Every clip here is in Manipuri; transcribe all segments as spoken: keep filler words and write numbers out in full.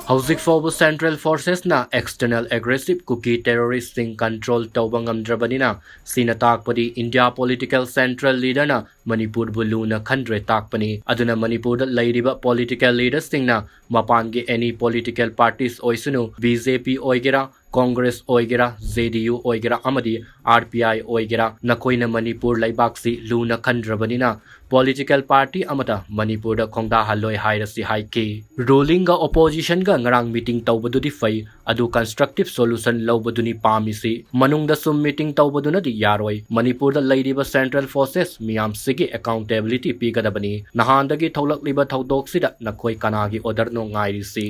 ꯍꯧꯖꯤꯛ ꯐꯥꯎꯕ central forcesꯅ external aggressive Kuki terroristꯁꯤꯡ control ꯇꯧꯕ ꯉꯝꯗ꯭ꯔꯕꯅꯤꯅ, ꯁꯤꯅ ꯇꯥꯛꯄꯗꯤ India political central leaderꯅ ꯃꯅꯤꯄꯨꯔꯕꯨ ꯂꯨꯅ ꯈꯟꯗ꯭ꯔꯦ ꯇꯥꯛꯄꯅꯤ꯫ ꯑꯗꯨꯅ ꯃꯅꯤꯄꯨꯔꯗ ꯂꯩꯔꯤꯕ political leaderꯁꯤꯡꯅ ꯃꯄꯥꯟꯒꯤ any political parties ꯑꯣꯏꯁꯅꯨ, BJP ꯑꯣꯏꯒꯦꯔꯥ, Congress ꯑꯣꯏꯒꯦꯔꯥ, JDU ꯑꯣꯏꯒꯦꯔꯥ ꯑꯃꯗꯤ RPI ꯑꯣꯏꯒꯦꯔꯥ, ꯅꯈꯣꯏꯅ ꯃꯅꯤꯄꯨꯔ ꯂꯩꯕꯥꯛꯁꯤ ꯂꯨꯅ ꯈꯟꯗ꯭ꯔꯕꯅꯤꯅ political party ꯑꯃꯠꯇ ꯃꯅꯤꯄꯨꯔꯗ ꯈꯣꯡꯗꯥꯍꯜꯂꯣꯏ ꯍꯥꯏꯔꯁꯤ ꯍꯥꯏꯈꯤ꯫ Rulingꯒ oppositionꯒ ꯉꯔꯥꯡ meeting ꯇꯧꯕꯗꯨꯗꯤ ꯐꯩ, ꯑꯗꯨ constructive solution ꯂꯧꯕꯗꯨꯅꯤ ꯄꯥꯝꯃꯤꯁꯤ꯫ ꯃꯅꯨꯡꯗ ꯁꯨꯝ meeting ꯇꯧꯕꯗꯨꯅꯗꯤ ꯌꯥꯔꯣꯏ꯫ ꯃꯅꯤꯄꯨꯔꯗ ꯂꯩꯔꯤꯕ central forces ꯃꯤꯌꯥꯝꯁꯤꯒꯤ accountability ꯄꯤꯒꯗꯕꯅꯤ꯫ ꯅꯍꯥꯟꯗꯒꯤ ꯊꯣꯛꯂꯛꯂꯤꯕ ꯊꯧꯗꯣꯛꯁꯤꯗ ꯅꯈꯣꯏ ꯀꯅꯥꯒꯤ orderꯅꯣ ꯉꯥꯏꯔꯤꯁꯤ?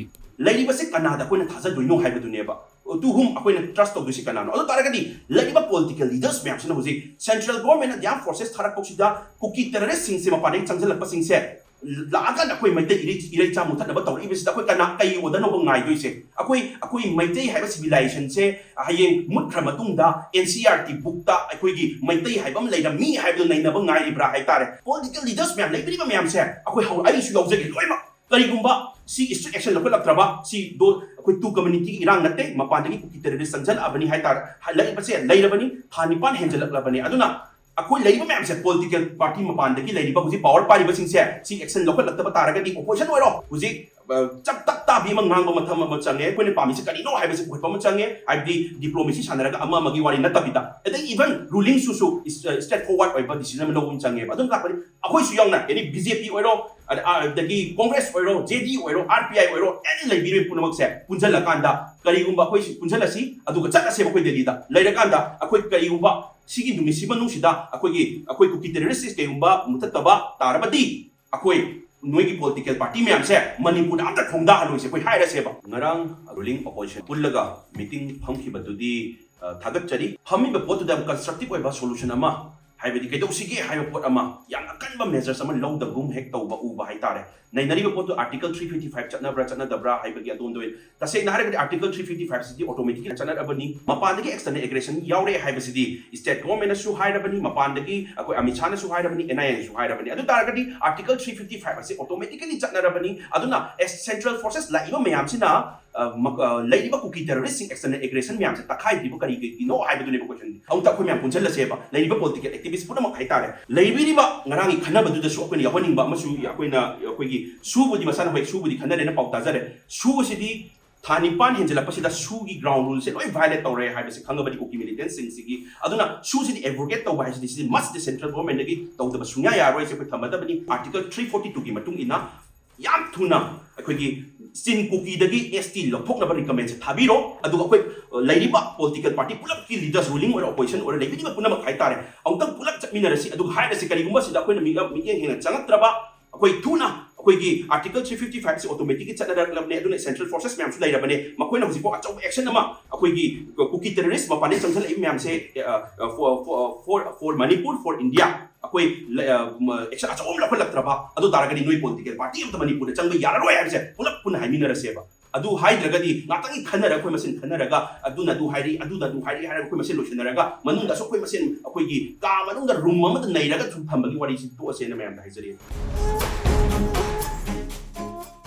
ꯂꯩꯔꯤꯕꯁꯦ ꯀꯅꯥꯗ ꯑꯩꯈꯣꯏꯅ ꯊꯥꯖꯗꯣꯏꯅꯣ ꯍꯥꯏꯕꯗꯨꯅꯦꯕ꯫ To whom ꯑꯩꯈꯣꯏꯅ trust ꯇꯧꯗꯣꯏꯁꯤ ꯀꯅꯥꯅꯣ? ꯑꯗꯨ ꯇꯥꯔꯒꯗꯤ ꯂꯩꯔꯤꯕ political leaders ꯃꯌꯥꯝꯁꯤꯅ ꯍꯧꯖꯤꯛ central governmentꯅ armed forces ꯊꯥꯔꯛꯄꯁꯤꯗ ꯀꯨꯀꯤ terroristꯁꯤꯡꯁꯦ, ꯃꯄꯥꯟꯗꯒꯤ ꯆꯪꯁꯤꯜꯂꯛꯄꯁꯤꯡꯁꯦ ꯂꯥꯛꯑꯀꯥꯟꯗ ꯑꯩꯈꯣꯏ ꯃꯩꯇꯩ ꯏꯔꯩ-, ꯏꯔꯩꯆꯥ ꯃꯨꯊꯠꯅꯕ ꯇꯧꯔꯛꯏꯕꯁꯤꯗ ꯑꯩꯈꯣꯏ ꯀꯅꯥ, ꯀꯩ orderꯅꯣꯕ ꯉꯥꯏꯗꯣꯏꯁꯦ? ꯑꯩꯈꯣꯏ, ꯑꯩꯈꯣꯏ ꯃꯩꯇꯩ ꯍꯥꯏꯕ civilizationꯁꯦ ꯍꯌꯦꯡ ꯃꯨꯠꯈ꯭ꯔ ꯃꯇꯨꯡꯗ NCERT bookꯇ ꯑꯩꯈꯣꯏꯒꯤ ꯃꯩꯇꯩ ꯍꯥꯏꯕ ꯑꯃ ꯂꯩꯔꯝꯃꯤ ꯍꯥꯏꯕꯗꯨ ꯅꯩꯅꯕ ꯉꯥꯏꯔꯤꯕ꯭ꯔꯥ ꯍꯥꯏꯇꯥꯔꯦ꯫ Political leaders ꯃꯌꯥꯝ, ꯂꯩꯕꯤꯔꯤꯕ ꯃꯌꯥꯝꯁꯦ ꯑꯩꯈꯣꯏ ꯍꯧ-, ꯑꯩꯁꯨ ꯌꯥꯎꯖꯒꯦ ꯂꯣꯏꯅꯃꯛ꯫ ꯀꯔꯤꯒꯨꯝꯕ ꯁꯤ strict action ꯂꯧꯈꯠꯂꯛꯇ꯭ꯔꯕ, ꯁꯤ ꯗꯣ-, ꯑꯩꯈꯣꯏ two communityꯒꯤ ꯏꯔꯥꯡ ꯅꯠꯇꯦ, ꯃꯄꯥꯟꯗꯒꯤ ꯀꯨꯀꯤ terrorist ꯆꯪꯁꯤꯜꯂꯛꯑꯕꯅꯤ ꯍꯥꯏꯇꯥꯔꯦ, ꯍ-, ꯂꯩꯔꯤꯕꯁꯦ ꯂꯩꯔꯕꯅꯤ, ꯊꯥ ꯅꯤꯄꯥꯟ ꯍꯦꯟꯖꯜꯂꯛꯂꯕꯅꯤ꯫ ꯑꯗꯨꯅ ꯑꯩꯈꯣꯏ ꯂꯩꯔꯤꯕ ꯃꯌꯥꯝꯁꯦ, political party ꯃꯄꯥꯟꯗꯒꯤ ꯂꯩꯔꯤꯕ ꯍꯧꯖꯤꯛ power ꯄꯥꯏꯔꯤꯕꯁꯤꯡꯁꯦ, ꯁꯤ action ꯂꯧꯈꯠꯂꯛꯇꯕ ꯇꯥꯔꯒꯗꯤ opposition ꯑꯣꯏꯔꯣ, ꯍꯧꯖꯤꯛ, ꯑ, ꯆꯞ ꯇꯞ ꯇꯥꯕꯤ ꯑꯃ ꯉꯥꯡꯕ ꯃꯊꯧ ꯑꯃ ꯆꯪꯉꯦ꯫ ꯑꯩꯈꯣꯏꯅ ꯄꯥꯝꯃꯤꯁꯦ ꯀꯔꯤꯅꯣ ꯍꯥꯏꯕꯁꯦ ꯄꯨꯈꯠꯄ ꯑꯃ ꯆꯪꯉꯦ꯫ ꯍꯥꯏꯕꯗꯤ diplomacy ꯁꯥꯟꯅꯔꯒ ꯑꯃ ꯑꯃꯒꯤ ꯋꯥꯔꯤ ꯅꯠꯇꯕꯤꯗ, ꯑꯗꯩ even rulingꯁꯨ, ꯁꯨ ꯏꯁ-, ꯑ, straightforward ꯑꯣꯏꯕ decision ꯑꯃ ꯂꯧꯕ ꯑꯃ ꯆꯪꯉꯦꯕ꯫ ꯑꯗꯨꯅ ꯇꯥꯛꯄꯗꯤ ꯑꯩꯈꯣꯏꯁꯨ ꯌꯥꯎꯅ, any BJP ꯑꯣꯏꯔꯣ, ꯑꯗ-, ꯑ-, ꯑꯗꯒꯤ Congress ꯑꯣꯏꯔꯣ, JD ꯑꯣꯏꯔꯣ, RPI ꯑꯣꯏꯔꯣ, any ꯂꯩꯕꯤꯔꯤꯕ ꯄꯨꯝꯅꯃꯛꯁꯦ ꯄꯨꯟꯁꯤꯜꯂꯀꯥꯟꯗ ꯀꯔꯤꯒꯨꯝꯕ ꯑꯩꯈꯣꯏꯁꯤ ꯄꯨꯟꯁꯤꯜꯂꯁꯤ, ꯑꯗꯨꯒ ꯆꯠꯂꯁꯦꯕ ꯑꯩꯈꯣꯏ ꯗꯦꯜꯂꯤꯗ꯫ ꯂꯩꯔꯀꯥꯟꯗ ꯑꯩꯈꯣꯏ ꯀꯔꯤꯒꯨꯝꯕ ꯁꯤꯒꯤ ꯅꯨꯃꯤꯠꯁꯤ ꯃꯅꯨꯡꯁꯤꯗ ꯑꯩꯈꯣꯏꯒꯤ, ꯑꯩꯈꯣꯏ ꯀꯨꯀꯤ terrorist ꯀꯩꯒꯨꯝꯕ ꯃꯨꯊꯠꯇꯕ ꯇꯥꯔꯕꯗꯤ, ꯑꯩꯈꯣꯏ ꯅꯣꯏꯒꯤ political party ꯃꯌꯥꯝꯁꯦ ꯃꯅꯤꯄꯨꯔꯗ ꯑꯝꯇ ꯈꯣꯡꯗꯥꯍꯜꯂꯣꯏꯁꯦ ꯑꯩꯈꯣꯏ ꯍꯥꯏꯔꯁꯦꯕ꯫ ꯉꯔꯥꯡ ruling opposition ꯄꯨꯜꯂꯒ meeting ꯐꯝꯈꯤꯕꯗꯨꯗꯤ, ꯑ, ꯊꯥꯒꯠꯆꯔꯤ꯫ ꯐꯝꯃꯤꯕ ꯄꯣꯠꯇꯨꯗ ꯌꯥꯝ constructive ꯑꯣꯏꯕ solution ꯑꯃ ꯍꯥꯏꯕꯗꯤ ꯀꯩꯗꯧꯁꯤꯒꯦ ꯍꯥꯏꯕ ꯄꯣꯠ ꯑꯃ ꯌꯥꯝꯅ ꯑꯀꯟꯕ measures ꯑꯃ ꯂꯧꯗꯕꯒꯨꯝ ꯍꯦꯛ ꯇꯧꯕ ꯎꯕ ꯍꯥꯏꯇꯥꯔꯦ꯫ ꯅꯩꯅꯔꯤꯕ ꯄꯣꯠꯇꯨ Article three fifty five ꯆꯠꯅꯕ꯭ꯔꯥ ꯆꯠꯅꯗꯕ꯭ꯔꯥ ꯍꯥꯏꯕꯒꯤ ꯑꯗꯣꯝꯗ ꯑꯣꯏꯅ, ꯇꯁꯦꯡꯅ ꯍꯥꯏꯔꯒꯗꯤ Article three fifty five ꯁꯤꯗꯤ automatically ꯆꯠꯅꯔꯕꯅꯤ꯫ ꯃꯄꯥꯟꯗꯒꯤ external aggression ꯌꯥꯎꯔꯦ ꯍꯥꯏꯕꯁꯤꯗꯤ state government ꯅꯁꯨ ꯍꯥꯏꯔꯕꯅꯤ, ꯃꯄꯥꯟꯗꯒꯤ ꯑꯩꯈꯣꯏ ꯑꯃꯤꯠ ꯁꯥꯍꯅꯁꯨ ꯍꯥꯏꯔꯕꯅꯤ, N I A ꯅꯁꯨ ꯍꯥꯏꯔꯕꯅꯤ꯫ ꯑꯗꯨ ꯇꯥꯔꯒꯗꯤ Article three fifty five ꯑꯁꯤ automatically ꯆꯠꯅꯔꯕꯅꯤ꯫ ꯑꯗꯨꯅ as central forces ꯂꯥꯛꯏꯕ ꯃꯌꯥꯝꯁꯤꯅ, ꯑ, ꯃ-, ꯑ, ꯂꯩꯔꯤꯕ ꯀꯨꯀꯤ terrorist ꯁꯤꯡ external aggression ꯃꯌꯥꯝꯁꯦ ꯇꯛꯈꯥꯏꯗ꯭ꯔꯤꯕ ꯀꯔꯤꯒꯤꯅꯣ ꯍꯥꯏꯕꯗꯨꯅꯦꯕ question꯫ ꯑꯃꯨꯛꯇ ꯑꯩꯈꯣꯏ ꯃꯌꯥꯝ ꯄꯨꯟꯁꯤꯜꯂꯁꯦꯕ, ꯂꯩꯔꯤꯕ political activist ꯄꯨꯝꯅꯃꯛ ꯍꯥꯏꯇꯥꯔꯦ꯫ ꯂꯩꯕꯤꯔꯤꯕ ꯉꯔꯥꯡꯒꯤ ꯈꯟꯅꯕꯗꯨꯗꯁꯨ ꯑꯩꯈꯣꯏꯅ ꯌꯥꯎꯍꯟꯅꯤꯡꯕ ꯑꯃꯁꯨ, ꯑꯩꯈꯣꯏꯅ, ꯑꯩꯈꯣꯏꯒꯤ ꯁꯨꯕꯨꯗꯤ ꯃꯁꯥꯅ ꯍꯣꯏ ꯁꯨꯕꯨꯗꯤ ꯈꯟꯅꯔꯦꯅ ꯄꯥꯎ ꯇꯥꯖꯔꯦ꯫ ꯁꯨ ꯑꯁꯤꯗꯤ ꯊꯥ ꯅꯤꯄꯥꯟ ꯍꯦꯟꯖꯜꯂꯛꯄꯁꯤꯗ ꯁꯨꯒꯤ ground rule ꯁꯦ ꯂꯣꯏ violate ꯇꯧꯔꯦ ꯍꯥꯏꯕꯁꯤ ꯈꯪꯉꯕꯅꯤ ꯀꯨꯀꯤ militant ꯁꯤꯡꯁꯤꯒꯤ꯫ ꯑꯗꯨꯅ ꯁꯨꯁꯤꯗꯤ abrogate ꯇꯧꯕ ꯍꯥꯏꯁꯤꯗꯤ ꯁꯤꯗꯤ must central government ꯗꯒꯤ ꯇꯧꯗꯕ ꯁꯨꯡꯌꯥ ꯌꯥꯔꯣꯏ꯫ ꯁꯤ ꯑꯩꯈꯣꯏ ꯊꯝꯃꯗꯕꯅꯤ꯫ Article three forty two ꯒꯤ ꯃꯇꯨꯡ ꯏꯟꯅ ꯌꯥꯝ ꯊꯨꯅ ꯑꯩꯈꯣꯏꯒꯤ ꯆꯤꯟ ꯀꯨꯀꯤꯗꯒꯤ S T ꯂꯧꯊꯣꯛꯅꯕ recommend ꯁꯦ ꯊꯥꯕꯤꯔꯣ꯫ ꯑꯗꯨꯒ ꯑꯩꯈꯣꯏ, ꯑ, ꯂꯩꯔꯤꯕ political party ꯄꯨꯂꯞꯀꯤ leaders, ruling ꯑꯣꯏꯔꯣ opposition ꯑꯣꯏꯔꯣ, ꯂꯩꯕꯤꯔꯤꯕ ꯄꯨꯝꯅꯃꯛ ꯍꯥꯏꯇꯥꯔꯦ, ꯑꯃꯨꯛꯇꯪ ꯄꯨꯂꯞ ꯆꯠꯃꯤꯟꯅꯔꯁꯤ꯫ ꯑꯗꯨꯒ ꯍꯥꯏꯔꯁꯤ, ꯀꯔꯤꯒꯨꯝꯕ ꯁꯤꯗ ꯑꯩꯈꯣꯏꯅ ꯃꯤꯠꯌꯦꯡ, ꯃꯤꯠꯌꯦꯡ ꯍꯦꯟꯅ ꯆꯪꯉꯛꯇ꯭ꯔꯕ, ꯑꯩꯈꯣꯏ ꯊꯨꯅ ꯑꯩꯈꯣꯏꯒꯤ Article three fifty five ꯁꯤ automatic ꯒꯤ ꯆꯠꯅꯔꯛꯂꯕꯅꯦ꯫ ꯑꯗꯨꯅ central forces ꯃꯌꯥꯝꯁꯨ ꯂꯩꯔꯕꯅꯦ, ꯃꯈꯣꯏꯅ ꯍꯧꯖꯤꯛꯐꯥꯎ ꯑꯆꯧꯕ action ꯑꯃ ꯑꯩꯈꯣꯏꯒꯤ ꯀꯨꯀꯤ terrorist ꯃꯄꯥꯟꯗꯒꯤ ꯆꯪꯁꯤꯜꯂꯛꯏꯕ ꯃꯌꯥꯝꯁꯦ, ꯑ, ꯑ, for, for, for, for Manipur, for India, ꯑꯩꯈꯣꯏ ꯂ-, ꯑ, ꯃ-, action ꯑꯆꯧꯕ ꯑꯃ ꯂꯧꯈꯠꯂꯛꯇ꯭ꯔꯕ, ꯑꯗꯨ ꯇꯥꯔꯒꯗꯤ ꯅꯣꯏ political party ꯑꯃꯇ ꯃꯅꯤꯄꯨꯔꯗ ꯆꯪꯕ ꯌꯥꯔꯔꯣꯏ ꯍꯥꯏꯕꯁꯦ ꯄꯨꯂꯞ ꯄꯨꯟꯅ ꯍꯥꯏꯃꯤꯟꯅꯔꯁꯦꯕ꯫ ꯑꯗꯨ ꯍꯥꯏꯗ꯭ꯔꯒꯗꯤ ꯉꯥꯛꯇꯪꯒꯤ ꯈꯟꯅꯔꯒ ꯑꯩꯈꯣꯏ ꯃꯁꯦꯟ ꯈꯟꯅꯔꯒ ꯑꯗꯨꯅ ꯑꯗꯨ ꯍꯥꯏꯔꯤ, ꯑꯗꯨꯅ ꯑꯗꯨ ꯍꯥꯏꯔꯤ ꯍꯥꯏꯔꯒ ꯑꯩꯈꯣꯏ ꯃꯁꯦꯟ ꯂꯣꯏꯁꯤꯟꯅꯔꯒ ꯃꯅꯨꯡꯗꯁꯨ ꯑꯩꯈꯣꯏ ꯃꯁꯦꯟ ꯑꯩꯈꯣꯏꯒꯤ ꯀꯥ ꯃꯅꯨꯡꯗ room ꯑꯃꯗ ꯅꯩꯔꯒ ꯁꯨꯝ ꯊꯝꯕꯒꯤ ꯋꯥꯔꯤꯁꯤ ꯇꯣꯛꯑꯁꯦꯅ ꯃꯌꯥꯝꯗ ꯍꯥꯏꯖꯔꯤ꯫